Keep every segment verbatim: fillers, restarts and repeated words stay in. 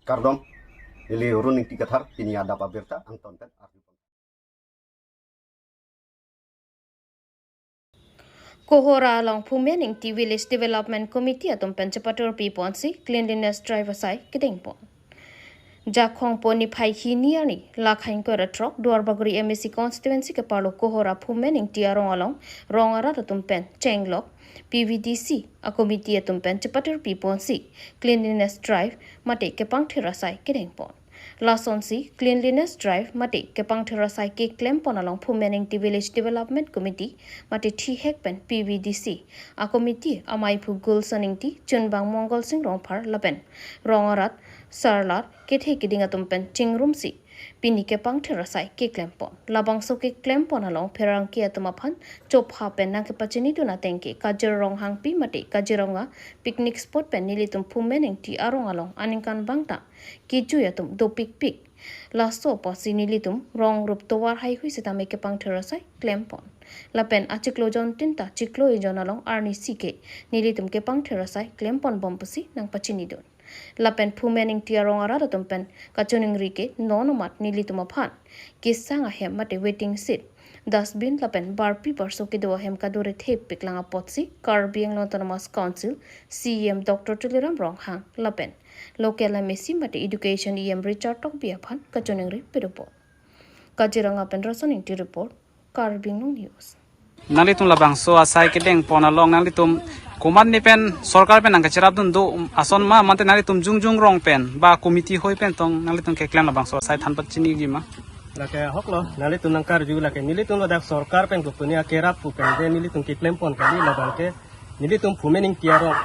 Kardom, neli Arun Ingti Kathar, pini adap abirta angton pen arju. Kohora along Phumen Ingti Village Development Committee atum pen chepatur piponsi cleanliness drive asai kedengpon. Jakhong po niphai hini arni, Lakhain Koira Throk, Duarbagori M A C constituency keparlo Kohora Phumen Ingti arong along rong arat atum pen chenglok P V D C a committee atum pen chepatur piponsi cleanliness drive mate kepangthir asai kedengpon. Lasonsi cleanliness drive mate kepangthir asai keklempon along Phumen Ingti Village Development Committee mate thihek pen P V D C a committee amaiphu Gulson Ingti, chunbang Mongol Sing Rongphar lapen rong arat, sarlar, kethe keding atum pen chingrumsi pini kepangthir asai keklempon. Labangso keklempon along pherangke atum aphan chopha pen nangkepachinidun ateng ke Kazir Ronghangpi mate Kaziranga picnic spot pen nelitum Phumen Ingti arong along aningkan bangta kejui atum dopikpik. Laso apotsi nelitum rong rup tovar haihui sitame kepangthir asai klempon. Lapen achiklo jontin ta chiklo ejon along arnisi ke nelitum kepangthir asai klempon bom pusi nangpachinidun. Lapen Phumen Ingti arong arat atum pen kachiningri ke non amat nelitum aphan kesang ahem mate waiting shed, dustbin lapen barpi barso kedo ahem kadure thepiklang apotsi Karbi Anglong Autonomous Council C E M Doctor Tuliram Ronghang lapen local M A C mate Education E M Richard Tokbi aphan kachiningri pedopon. Kaziranga pen Rason Ingti report, Karbi Anglong News. Nanglitum labangso asai kedengpon along nanglitum komatne pen sorkar pen nangkacherapdun do ason ma, mate nanglitum jongjong rong pen ba committee hoi pen tong nanglitum keklem labangso asai than pachiniji ma? Lake ahoklo, nanglitum nangkarju lake nelitum ladak sorkar pen kopuni akerap pu pen de nelitum keklempon kali, labang ke nelitum Phumen Ingti arong,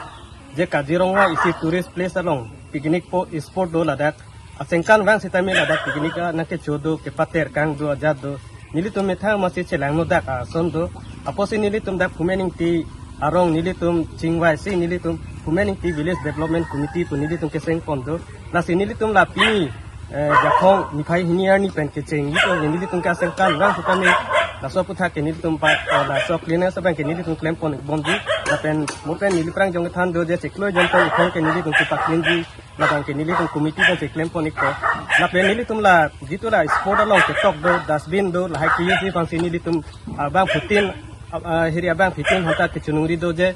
je Kaziranga isi tourist place along picnic po spot do ladak. Asengkan vang sitame ladak picnic a nangkecho do, kepater kang do, ajat do. Nelitum methang masi chelangno dak ason do. Apotsi nelitum dak Phumen Ingti arong nelitum chingvaisi nelitum Phumen Ingti Village Development Committee pu nelitum kesengpon do. Lasi nelitum la pini, eh, Jakhong niphai hini arni pen kecheng nelitum, nelitum ke asengkan vang sitame laso aputhak ke nelitum pa, eh, laso cleanliness abang ke nelitum klempon bomji. Lapen mo pen neli aphrang jong kethan do je chiklo jon pen ikhong ke nelitum kepacleanji, labang ke nelitum committee pen cheklempon ikpo. Lapen nelitum la jitu la spot along ketok do, dustbin do, lahai ke-use aphansi nelitum abangphutin, ah, ah, hiri abangphutin hanta kachiningri do je,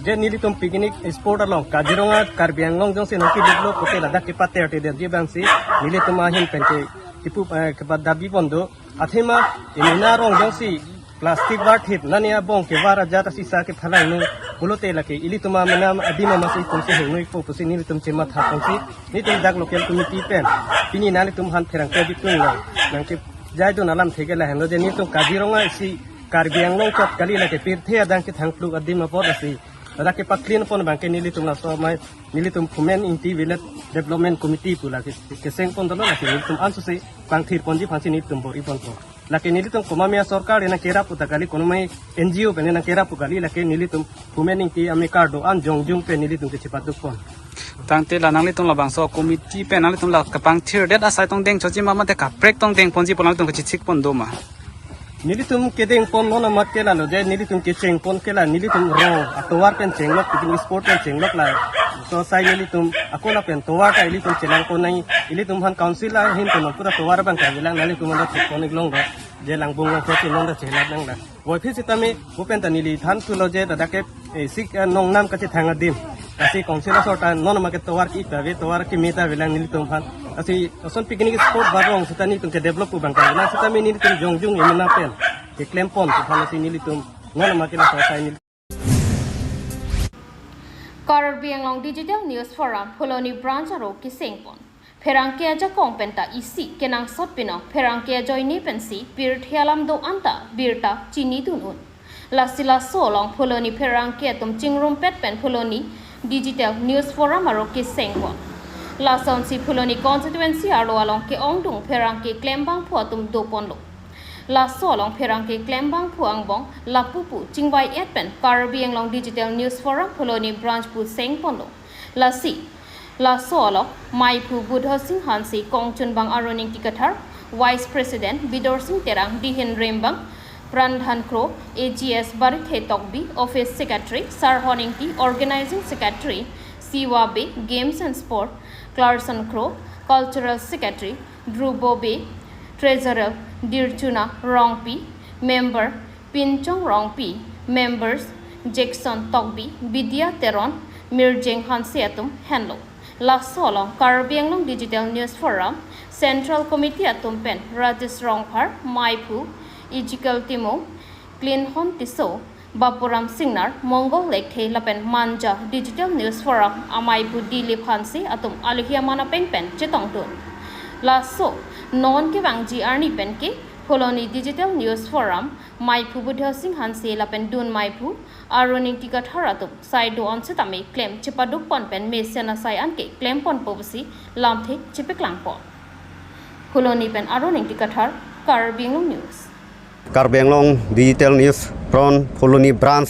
je nelitum picnic spot along Kaziranga Karbi Anglong jongsi nangkedevelop pute ladak kepater te derji abangsi nelitum ahin pen ke kipu, eh, kepadabipon do. Athema emena arong jongsi plastic varthip nani abong kevar ajat asisa kephalangno pulote lake ilitum amenam adim amatsi itum si hengno ikpo pusi nelitum chemathaponsi nelitum dak local committee pen pini nanglitum aphan pherangke bitung lo. Nangkejaidun alamthe ke lahenlo je nelitum Kaziranga isi Karbi Anglong chot kali, lake pirthe adang kethangpluk adim apot asi. Ladak kepacleanpon abang ke nelitum laso amei nelitum Phumen Ingti Village Development Committee pu lake kesengpon dolo, lake nelitum ansose pangthirponji aphansi nelitum bor-iponpo. Lake nelitum komat me asorkar nangkerap pu ta kali, kono amei N G O pen nangkerap pu kali, lake nelitum Phumen Ingti amekar do-an jongjong pen nelitum kechepadukpon. Tangte la nanglitum labangso committee pen nanglitum la kepangthirdet asai tong dengchotji ma mate kaprek tong dengponji pu nanglitum kachechikpon do ma? Nelitum kedengpon non amat ke lalo je nelitum kechengpon ke la nelitum rong atovar pen chenglok, picnic spot pen chenglok la. So asai nelitum ako lapen tovar ta ilitum chelangpon nai, ilitum aphan council ahin pen pura tovar abang kachelang, nelitum anda thekpon iklong do je langbung lang phe non da chelang nang la. Voiphit sitame mo pen ta neli than thulo je ladak ke, eh, sik, eh, nongnam kachethang adim. Lasi council asor ta non amat ke tovar ki-ik ta ave, tovar keme ta avelang nelitum aphan. Lasi ason picnic spot ba rong sita nelitum kedevelop pu abang kachelang sitame nelitum jongjong emena pen keklempon pu aphan lasi nelitum non amat ke laso asai neli. Karbi Anglong Digital News Forum Phuloni Branch aro kesengpon. Pherangke ajakong penta isi kenangsot binong pherangke ajoine pensi pirthe alam do-an ta birta chinidun un. Lasi laso along Phuloni pherangke atum chingrumpet pen Phuloni Digital News Forum aro kesengpon. Lasonsi Phuloni constituency arlo along ke-ongdung pherangke klembangphu atum doponlo. Laso along pherangke klembangphu angbong lapupu chingvai-et pen Karbi Anglong Digital News Forum Phuloni Branch pu sengponlo. Lasi laso along maiphu Budho Sing Hanse, kongchunbang Arun Ingti Kathar, Vice President Bidor Sing Terang, Dihin Rembang, Prandhan Kro, A G S Barithe Tokbi, Office Secretary Sarhon Ingti, Organizing Secretary Siwa Bey, Games and Sport Clarkson Kro, Cultural Secretary Dhrubo Bey, Treasurer Dirchuna Rongpi, Member Pinchong Rongpi, Members Jackson Tokbi, Bidya Teron, Mirjeng Hanse atum henlo. Laso along Karbi Anglong Digital News Forum Central Committee atum pen Rajesh Rongphar, Maiphu Ezekiel Timung, Clinton Tisso, Bapuram Singnar, Mongol Lekthe lapen Manja Digital News Forum amaiphu Dilip Hanse atum alohi aman apeng pen chetongdun. Laso non kevangji arni pen ke Phuloni Digital News Forum maiphu Budho Sing Hanse lapen dun maiphu Arun Ingti Kathar atum saido an setame klem chepaduk pon pen mesen asai an ke klem ponpo pusi lamthe chepeklang pon. Phuloni pen Arun Ingti Kathar, Karbi Anglong News. Karbi Anglong Digital News Forum Phuloni Branch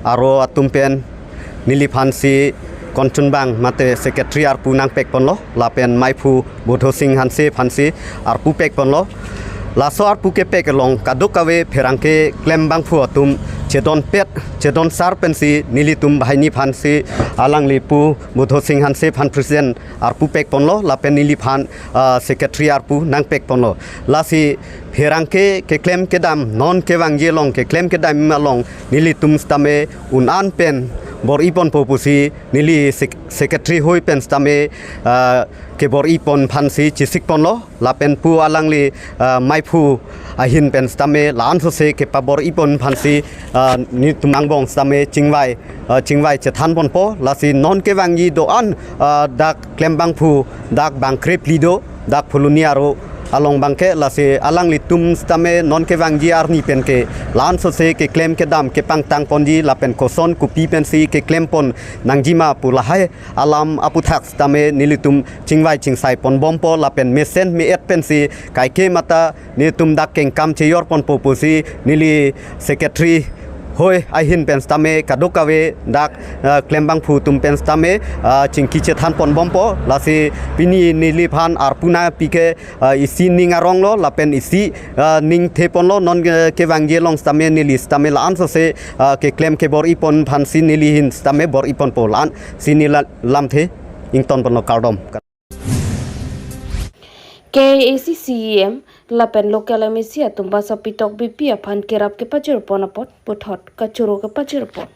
aro atum pen neliphansi konchunbang mate secretary arpu nangpek ponlo lapen maiphu Budho Sing Hanse aphansi arpu pek ponlo. Laso arpu kepek along kadokave pherangke klembangphu atum chedonpet chedonsar pensi nelitum banghini aphansi alangli pu Budho Sing Hanse aphan president arpu pek ponlo lapen neliphan ah, secretary arpu nangpek ponlo. Lasi pherangke keklem kedam non kevangji along keklem kedam along nelitum setame un-an pen bor-i ponpo pusi neli sec-, secretary hoi pen setame ah, kebor-i pon aphansi chesik ponlo lapen pu alangli ah, maiphu ahin pen setame la-an sose kepabor-i pon aphansi ah, netum angbong setame chingvai ah, chingvai chethan ponpo. Lasi non kevangji do-an ah, dak klembangphu dak bang krepli do dak Phuloni aro along abangke, lasi alanglitum setame non kevangji arni pen ke la-an sose keklem kedam kepangtang ponji lapen koson kopi pensi keklem pon nangjima pu lahai alam aputhak setame nelitum chingvai chingsai ponbompo lapen mesen me-et pensi kaike mata netum dak kengkam cheyor ponpo pusi neli secretary hoi ahin pen setame kadokave dak ah, klembangphu atum pen setame ah, chingki chethan ponbompo. Lasi pini neliphan arpu nangpi ke ah, isi ning aronglo lapen isi ah, ning the ponlo non eh, kevangji along setame neli setame la-an sose ah, keklem kebor-i pon aphansi neli ahin setame bor-i ponpo, la-ansi neli la-, lamthe ington ponlo, kardom. K A A C C E M lapen local M A C atum Basa P Tokbipi aphan kerap kepajir pon apot puthot kachoro kepajir pon.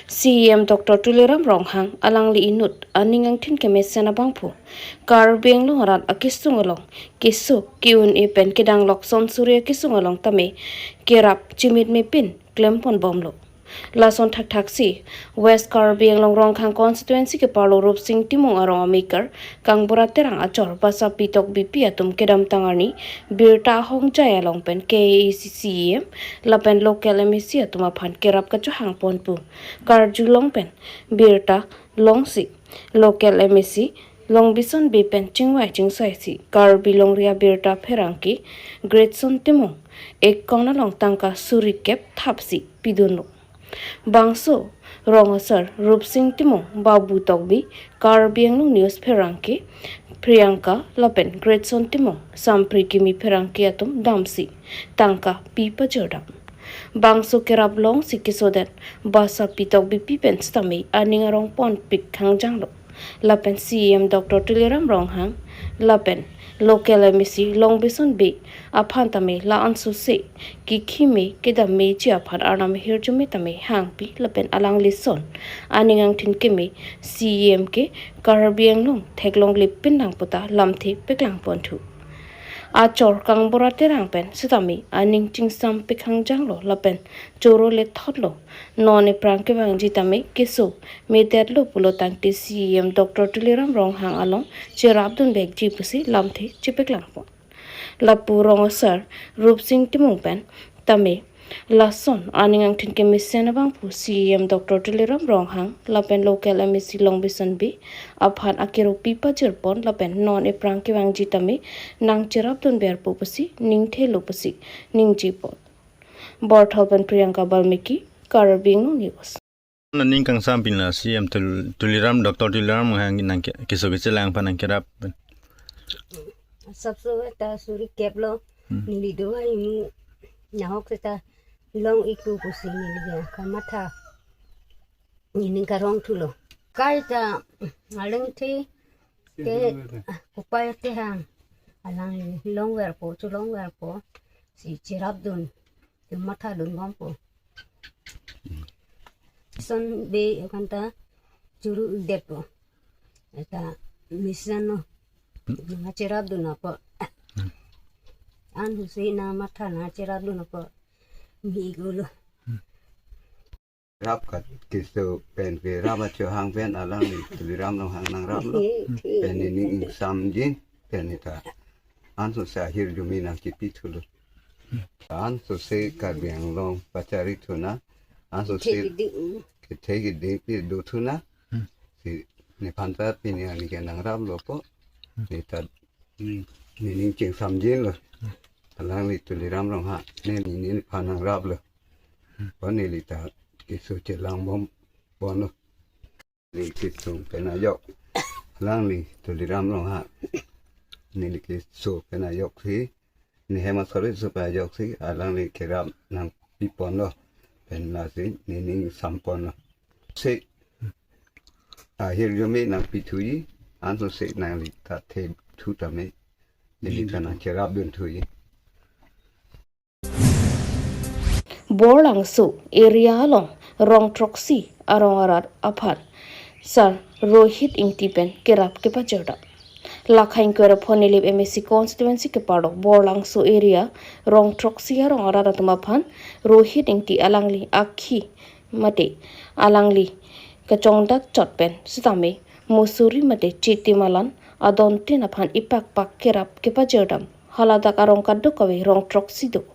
C E M Doctor Tuliram Ronghang alangli inut aning angthin kemesen abangphu Karbi Anglong arat akesung along keso ke-un-e pen kedang lokson suri akesung along tame kerap chimit mepin klem ponbomlo. Lason thakthaksi West Karbi Anglong Rongkhang constituency keparlo Rupsing Timung arong amekar Kangbura Terang achor Basa P Tokbipi atum kedamtang arni birta ahongjai along pen K A A C C E M lapen local M A C atum aphan kerap kachohang pon pu karjulong pen birta longsi local M A C Longbison Bey pen chingvai chingsaisi Karbi Longri Abirta pherangke Greatson Timung account along tangka suri kep thapsi pidunlo. Bangso rong asar Rupsing Timung, Babu Tokbi, Karbi Anglong News pherangke Priyanka lapen Greatson Timung, Sampri Kimi pherangke atum damsi tangka pi pajirdam. Bangso kerap longsi kesodet Basa P Tokbipi pen setame aning arong ponpik hangjanglo. Lapen C E M Doctor Tuliram Ronghang lapen local M A C Longbison Bey aphan tame la-an sose kekhime kedam meji aphan arnam ahirjume tame hangpi lapen alanglison aning angthin keme C E M ke Karbi Anglong theklongle pin nang puta lamthe peklang ponthu. Achor Kangbura Terang pen setame aning chingsampik hangjanglo lapen choro le thotlo. Non ephrang kevangji tame keso medetlo pulo tangte C E M Doctor Tuliram Ronghang along cherapdun vekji pusi lamthe chepeklang pon. Lapu rong asar Rupsing Timung pen tame lason aning angthin kemesen abangphu C E M Doctor Tuliram Ronghang lapen local M A C Longbison Bey aphan akero pi pajir pon lapen non ephrang kevangji tame nangcherapdun verpo pusi ningthelo pusi ningje pon. Borthol pen Priyanka Balmiki, Karbi Anglong News. Aning kangsam pin la C E M Tul-, Tuliram, Doctor Tuliram Ronghang nang ke-, keso kechelang aphan nangkerap. Sapso ta suri keplo, Hmm. Neli do ai mu nahok seta long-ikpo pusi neli ya kamatha. Neli karong thulo. Kaita alengthe Te, ah, kopai te hang. Alangli longverpo, cholongverpo. Si cherapdun. Te mathadunbompo. Son be kanta churu detpo. Eta misan no. Nangcherapdun apot. An husi nangmatha nangcherapdun apot. Mi gulo. Rap kat keso pen ke rap acho hang pen alangli Tuliram Ronghang nangraplo. Pen nening ingsamjin pen neta. Ansose ahirjume nangkipithulo. Ansose Karbi Anglong pachari thunang. Ansose kethe kiding pi do thunang. Si nephanta pini ani ke nangraplopo. Neta nening chingsamjinlo. Alangli Tuliram Ronghang ne nini phan nangraplo. Pon neli ta keso chelangbomponlo. Neli kesung pen ajok. Alangli Tuliram Ronghang. Neli keso pen ajoksi. Ne hem asore so pen ajoksi. Alangli kerap nangpiponlo. Pen lasi nening ingsamponlo. Se ahirjume nangpithuji. Ansose nangli ta the thu tame. Neli ta nangcherapdunthuji. Borlangso area along rong throksi arong arat aphan Sar Rohit Ingti pen kerap kepachirdam. Lakha ingkoi ra pho Nilip M A C constituency keparlo Borlangso area rong throksi arong arat atum aphan Rohit Ingti alangli akhi mate alangli kachongdat chot pen sitame musuri mate chiti malan adontin aphan ipakpak kerap kepachirdam haladak arong kadokave rong throksi do.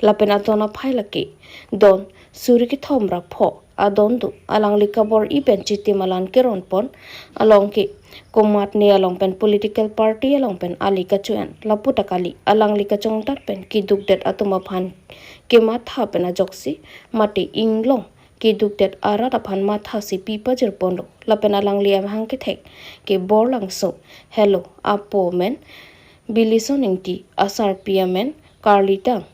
Lapen adon aphai lake don suri kethom ra pho adon do. Alangli kabor-i pen chiti malan keronpon along ke komatne along pen political party along pen ali kacho-en lapu ta kali. Alangli kachongdat pen kedukdet atum aphan kematha pen ajoksi mate inglong kedukdet arat aphan mathasi pipajirponlo. Lapen alangli amahang kethek ke Borlangso Helo apo amen Bilison Ingti, asarpi amen Karlitang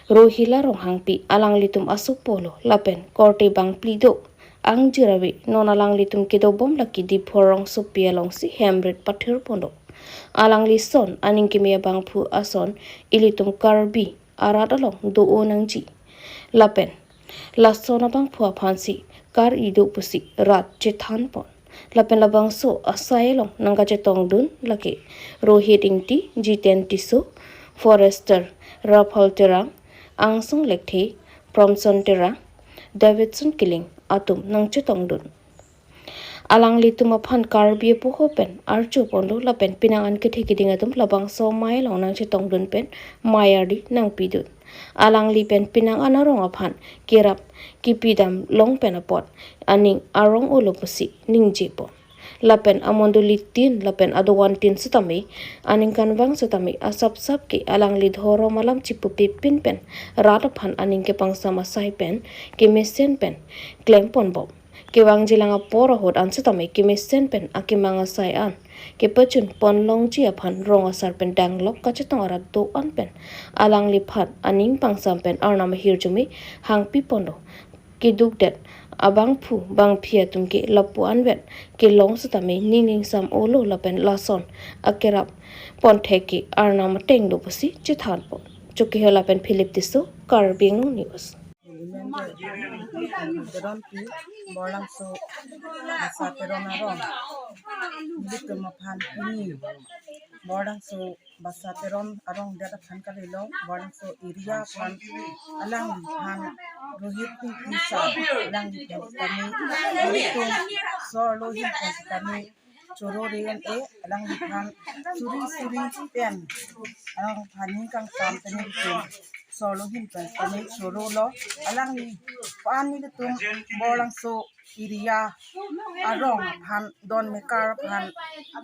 Rohila Ronghangpi, alanglitum asopo lo. Lapen korte bangphli do. Angjir ave non alanglitum kedobom lake Diphu rongsopi alongsi hem rit pathirponlo. Alangli son aning keme abangphu ason ilitum Karbi arat along do-o nangji. Lapen lason abangphu aphansi kar-i do pusi rat chethanpon. Lapen labangso asai along nangkachetongdun lake Rohit Ingti, Jiten Tisso, Forester Raphal Terang, Angsong Lekthe, Promson Terang, Davidson Killing atum nangchetongdun. Alanglitum aphan Karbi apoho pen archoponlo lapen penang an kethe kiding atum labangso amei along nangchetongdun pen mei ardi nangpidun. Alangli pen penang an arong aphan kerap kepidam long pen apot aning arong-olo pusi ningjepon. Lapen amondoli tin lapen adovan tin sitame aningkanvang sitame asapsap ke alangli dhorom alam chipupepin pen rat aphan aning kepangsam asai pen kemesen pen klemponbom. Kevangjilang apor ahut an sitame kemesen pen akemang asai an kepachunpon longji aphan rong asar pen danglok kachetong arat do-an pen alangliphan aning pangsam pen Arnam ahirjume hangpiponlo. Kedukdet abangphu bangphi atum ke lapu anvet kelong sitame ning ingsam-olo lapen lason akerap ponthek ke Arnam ateng do pusi chethanpon. Chokehela pen Philip Tisso, Karbi Anglong News. Teronpi, Borlangso Basa Teron arong. Nelitum aphan pini Borlangso Basa Teron arong det aphan kalilo, Borlangso area aphan alangliphan Rohit Ingti sir alangliphan kami, nelitum Sor Rohit pen kami choro re-en-e, alangliphan suri suri pen, alangliphan ning kangsam pen nelitum Sor Rohit pen kami chorolo. Alangli pan nelitum Borlangso area arong aphan, don mekar aphan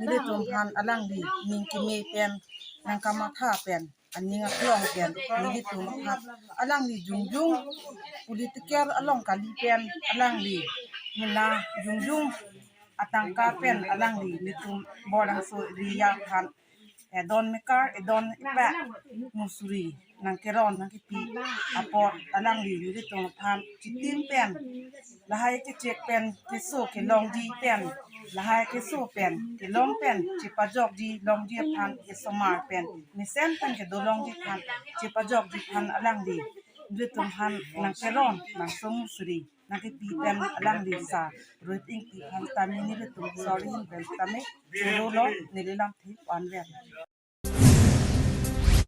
nelitum aphan alangli ning keme pen nangkamatha pen aning aklong pen nelitum aphan alangli jongjong political along kali pen alangli mena jongjong atangka pen alangli nelitum Borlangso area aphan edon mekar, edon ipa, musuri nangkeron nangkepi apot alangli nelitum aphan chitim pen lahai kechek pen keso kelongji pen Lahai keso pen kelong pen chepajokji longji aphan, kesomar pen mesen pen kedolongji aphan chepajokji aphan alangli nelitum aphan nangkeron nangsong suri nangkepi pen alangli sar Rohit Ingti aphan tame nelitum sori pen tame choro lo, neli lamthe vanver.